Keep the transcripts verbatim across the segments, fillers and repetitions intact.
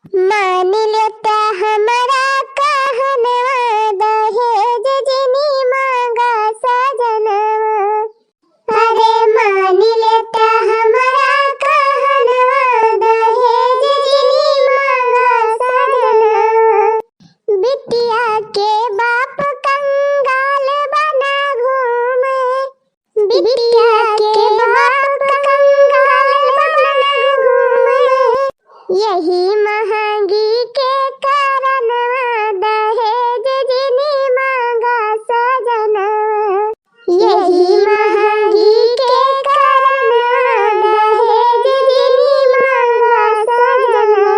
मान लेता हमरा कहनवा, दहेज जिनी मांगा सजनवा। अरे मान लेता हमरा कहनवा, दहेज जिनी मांगा सजनवा। बिटिया के बाप कंगाल बना घूमे, बिटिया के बाप कंगाल बना घूमे। यही महंगी के कारणवा, दहेज जिनी मांगा सजनवा। यही महंगी के कारणवा, दहेज जिनी मांगा सजनवा।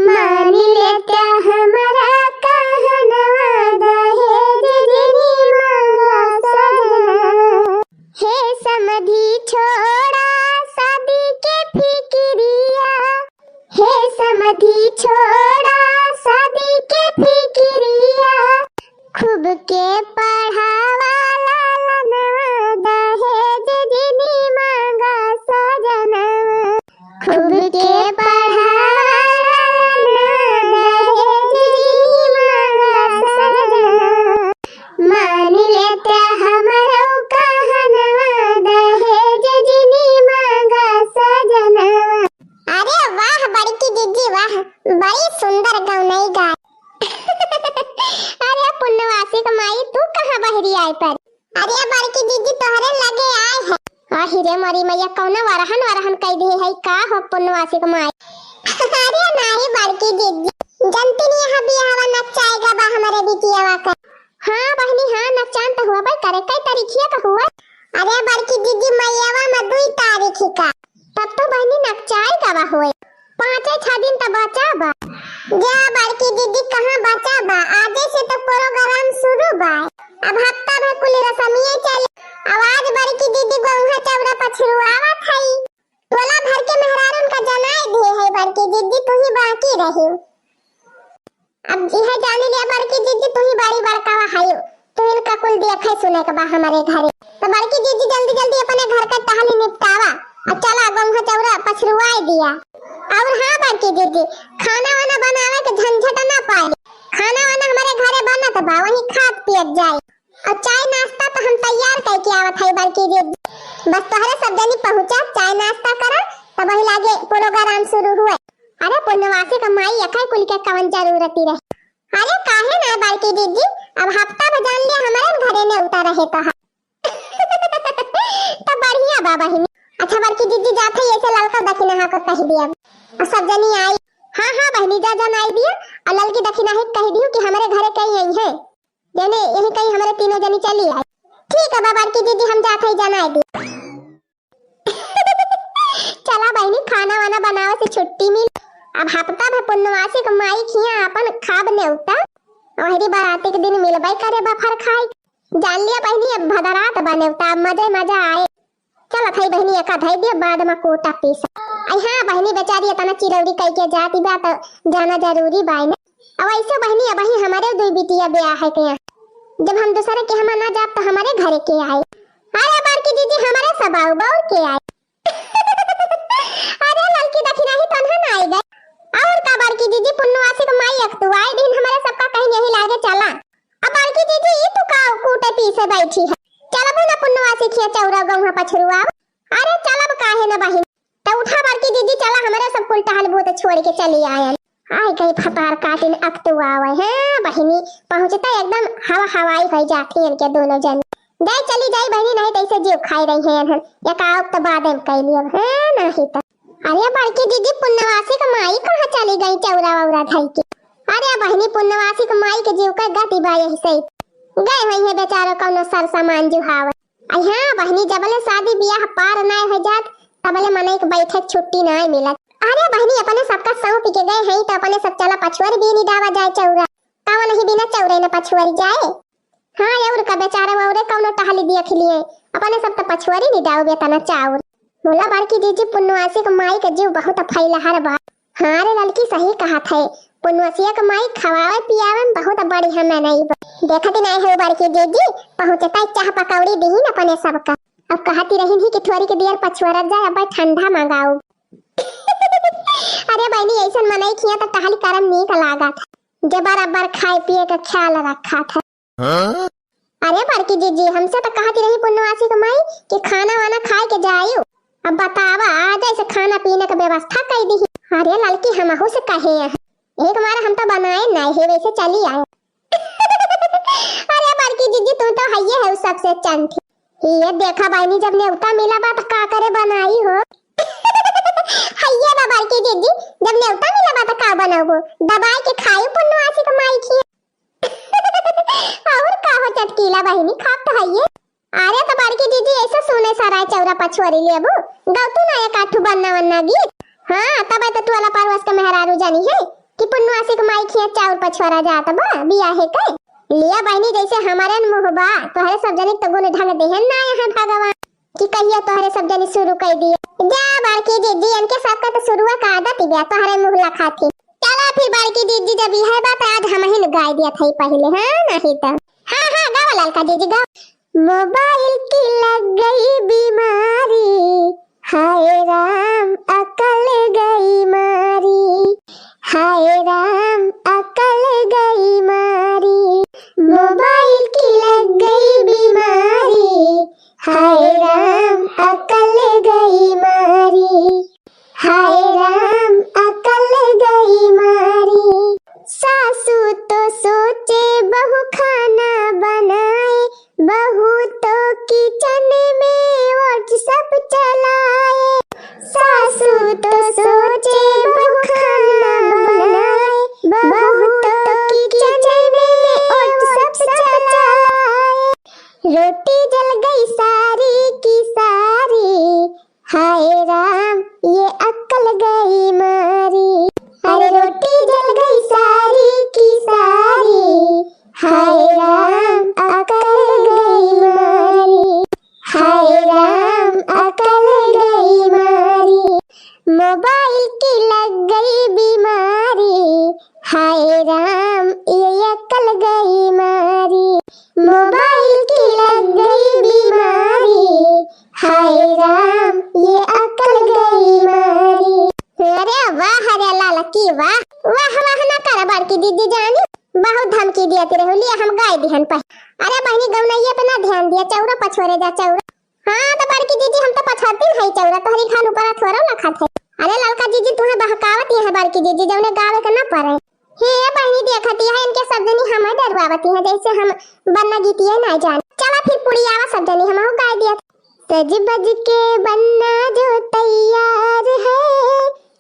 मान लेता हमरा कहनवा, दहेज जिनी मांगा सजनवा। हे समधी छोड़ा शादी के फिकिरिया, हे समधी छोड़ा शादी के फिकिरिया। खूब के पढ़ावा लालनवा, दहेज जिनी मांगा सजनवा। खूब के पढ़ावा लालनवा, दहेज जिनी मांगा सजनवा। मान लेता हमरो कहनवा, दहेज जिनी मांगा सजनवा। अरे वाह बड़की दीदी वाह, बड़ी सुंदर गौनई गाय। अरे पुन्नवासी क माई, तू कहाँ बहरी आए पर? अरे बड़की दीदी तोहरे लगे आए हैं। आहि रे मोरी मैया, कौनो वरहन वरहन कह दिए है का हो पुन्नवासी क माई? अरे नाही बड़की दीदी, जनती नहीं है बियाहवा नचाएगा बा हमारे बिटियावा का। हाँ बहिनी, हाँ, नकचान त हुआ भाई करे, कई तारीखिया का हुआ? अरे बड़की दीदी, मईयावा में दुई तारीख का। तब तो बहिनी नकचाई गवा हुए, पाँचे छह दिन त बचा बा। जा बड़की दीदी, कहाँ बचा बा, आजे से तो प्रोग्राम शुरू बा। अब हफ्ता भर कुल रसमिये चले। अब आज बड़की दीदी गौहा चौरा पछरुआवत हई। टोला भर के मेहरारून का जनाई दिए है बड़की दीदी, तू ही बाकी रही। अब इहे जानी लिया बड़की दीदी, तू ही बड़ी बड़कावा हयो, तू इनका कुल देखे सुने के बा हमारे घरे। तो बड़की दीदी जल्दी जल्दी अपने घर का टहली निपटावा और चला गौहा चौरा पछरुआई दिया। और हाँ बड़की दीदी, खाना वाना बनावे के झंझट ना पाए, खाना वाना हमारे घरे बनत बा, वही खात पियत जाए। और चाय नाश्ता तो हम तैयार करके आवत है बड़की दीदी, बस तोहरे सब जनी पहुँचा, चाय नाश्ता करा, तब वही लागे प्रोग्राम शुरू हुए। अरे पुन्नवासी का माई, यखै कुल के कवन जरूरती रहे? अरे काहे ना बड़की दीदी, अब हफ्ता भर जान लिया हमारे घरे नेवता रहे तो है। तो बढ़िया बा बहिनी। अच्छा बड़की दीदी जात है, ऐसे ललका दखिनहा को कह दिया। और सब जनी आई। हाँ हाँ बहिनी, जा जनाई दिया। और ललकी दखिनहा कह दियो कि हमारे घरे कई आई है, जने यही कहीं हमारे तीनों जनी चली आई। ठीक है बा बड़की दीदी, हम जात है जनाई दिया। चला बहिनी, खाना वाना बनावे से छुट्टी मिल। अब हफ्ता भर पुन्नवासी के माई खिया अपन खाब नेवता, वहरी बाराती के दिन मिलबे करे बफर खाए। जान लिया बहिनी, अब भदरात बा नेवता, अब मजे मजा आए। चलत है बहिनी, एका धई दिया, बाद में कोटा पीस। आई हाँ बहिनी, बेचारी इतना चिरौरी कई के जाती बा तो जाना जरूरी बा ना। अब ऐसे बहिनी, अब ही हमारे दुई बिटिया ब्याह है के यहाँ। जब हम दूसरे के हमार ना जाब तो हमारे घरे के आए। अरे बड़की दीदी, हमारे सब आऊ, बउर के आए। अरे ललकी दखिनही तनहा ना आई गए। और का बड़की दीदी, पुन्नवासी के माई अकतुआई दिन हमारे सबका कहीं यही लागे चला। अब बड़की दीदी, ई तू का कूटे पीसे बैठी है? चलबू ना पुन्नवासी खिया चौरा गौहा पछरुआ? अरे चलब काहे ना बहिन। तो उठा बड़की दीदी, चला हमारे सब कुल टहल बूत छोड़ के चली आयन। आई गई फपार काटिन अकतुआवे। हाँ बहिनी, पहुँचते एकदम हवा हवाई हो जाती इनके दोनों जन। जाए चली जाए बहिनी, नहीं तो ऐसे जीव खाई रही है इन्हन। या का तो बादे में कह लियो। हाँ नहीं तो। अरे बड़की दीदी, पुन्नवासी के माई कहाँ चली गई चौरा वौरा धई के? अरे बहिनी, पुन्नवासी के माई के जीव का गति बा यही सही। गए हुई है बेचारो कौनो सर सामान जुहावे। आई हाँ बहिनी, जबले शादी बियाह पार नाय हो जात, तबले मनई के बैठे के छुट्टी नाय मिलत। अरे बहिनी, अपने सबका सौंप के गए हैं तो अपने सब चला पछुअर भी नहीं डावा जाए चौरा। कावा नहीं बिना चौरे न पछुअर जाए। हाँ, और का बेचारा औरे कौनो टहली देख लिए, अपने सब तो पछुअरी नहीं डाउबे तना चाउर। बोला बड़की जीजी, पुन्नुआसी के माई के जीव बहुत फैलहर बा। हाँ रे ललकी, सही कहत है, पुन्नुआसिया के माई खवावे पियावे में बहुत बड़ी हमें नहीं बा। देखत ही नहीं है बड़की जीजी, पहुँचता चाह पकौड़ी दीन अपने सबका। अब कहती रही ही कि थोड़ी के दियर पछुअरत जाए, अब ठंडा मंगाऊ। अरे बहिनी, ऐसन मनई खिया त टहली करम नीक लागत है, जे बराबर खाए पिए के ख्याल रखत है। हाँ? अरे बड़की जीजी, हमसे त कहती रही पुन्नवासी के माई कि खाना वाना खाए के जाइयो। अब बतावा, आज ऐसे खाना पीने के व्यवस्था कर दी। अरे ललकी, हमहू से कहे हैं, एक बार हम तो बनाए नहीं है, वैसे चली आए। अरे बड़की जीजी, तू तो हइये है सबसे चंठी। ये देखा बहिनी, जब नेवता मिला बा त का करे बनाई हो। हइये बा बड़की जीजी, जब नेवता मिला बा त का बनाबो, दबाई के खाई पुन्नवासी के माई खिया। और का हो चटकीला बहिनी, खाब त हइये। अरे त बड़की जीजी, ऐसे सुने सराय चौरा पछुआरी लेबू, गौतू ना एक आठू बन्ना वन्ना गीत। हाँ, तब त टोला परवास के मेहरारू जानी है कि पुन्नवासी के माई खिया चाउर पछुआरा जात बा, बियाहे के। लिया बहिनी, जैसे हमारे न मुँह बा, तोहरे सब जने त गुण ढंग देहन ना है भगवान कि कहिया तोहरे सब जने शुरू कर दिए। जा बड़की जीजी, इनके सबका त शुरुआ का आदत ही बा, तोहरे मुँह लखाती। चला फिर बड़की जीजी, जब यह बात आज हम ही गाय दिया था पहले, हाँ नहीं तो। हाँ हाँ, गावा ललका जीजी, गावा। मोबाइल की लग गई बीमारी, हाय राम अकल गई मारी, हाय राम अकल गई मारी। मोबाइल की लग गई बीमारी, हाय राम अकल गई मारी, हाय राम अकल गई मारी। सासू तो सोचे बहू खाना बनाए, बहू तो किचन में WhatsApp चलाए। सासू तो सोचे बहू खाना बनाए, बहू तो किचन में WhatsApp चलाए। रोटी जल गई सारी की सारी, हाय राम ये अक्ल गई मारी। अरे रोटी जल गई सारी की सारी, हाय राम अक्ल गई मारी। हाय राम अक्ल गई मारी। मोबाइल की लग गई बीमारी, हाय राम ये अक्ल गई मारी। मोबाइल की लग गई बीमारी, हाय राम ये अक्ल गई मारी। अरे वाह रे ललकी वाह, वाह वाह ना कर बड़की दीदी जानी, बहुत धमकी दिया तेरे हो, लिया हम गाय दिहन पर। अरे बहिनी, गौनैया पे ना ध्यान दिया, चौरा पछोरे जा चौरा। हाँ तो बड़की जीजी, हम तो पछोरती है चौरा, तोहरी खान ऊपर थोड़ा ना खात है। अरे ललका जीजी, तुम्हें बहकावत है बड़की जीजी, जौने गावे के ना पड़े। हे बहिनी, देखत है इनके सब जनी हमें डरवावती है, जैसे हम बन्ना गीतिए ना जाने। चला फिर पुड़ियावा सब जनी हमहू गाय दिया। सज बज के बन्ना जो तैयार है,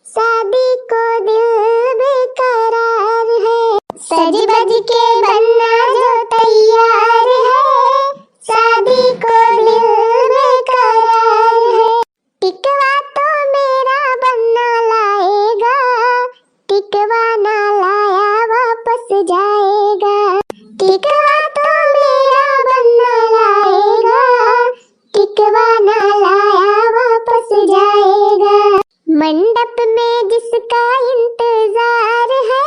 शादी को दिल बेकरार है। सज बज के बन्ना जो तैयार है, शादी को दिल बेकरार है। टिकवा तो मेरा बन्ना लाएगा, टिकवा ना लाया वापस जाएगा। टिकवा तो मेरा बन्ना लाएगा, टिकवा ना लाया वापस जाएगा। मंडप में जिसका इंतजार है,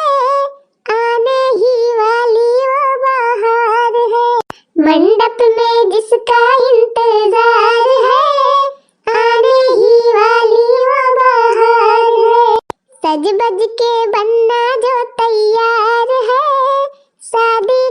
आने ही वाली वो बहार है। मंडप में जिसका इंतजार है, आने ही वाली वो बहार है। सज बज के बन्ना जो तैयार है, शादी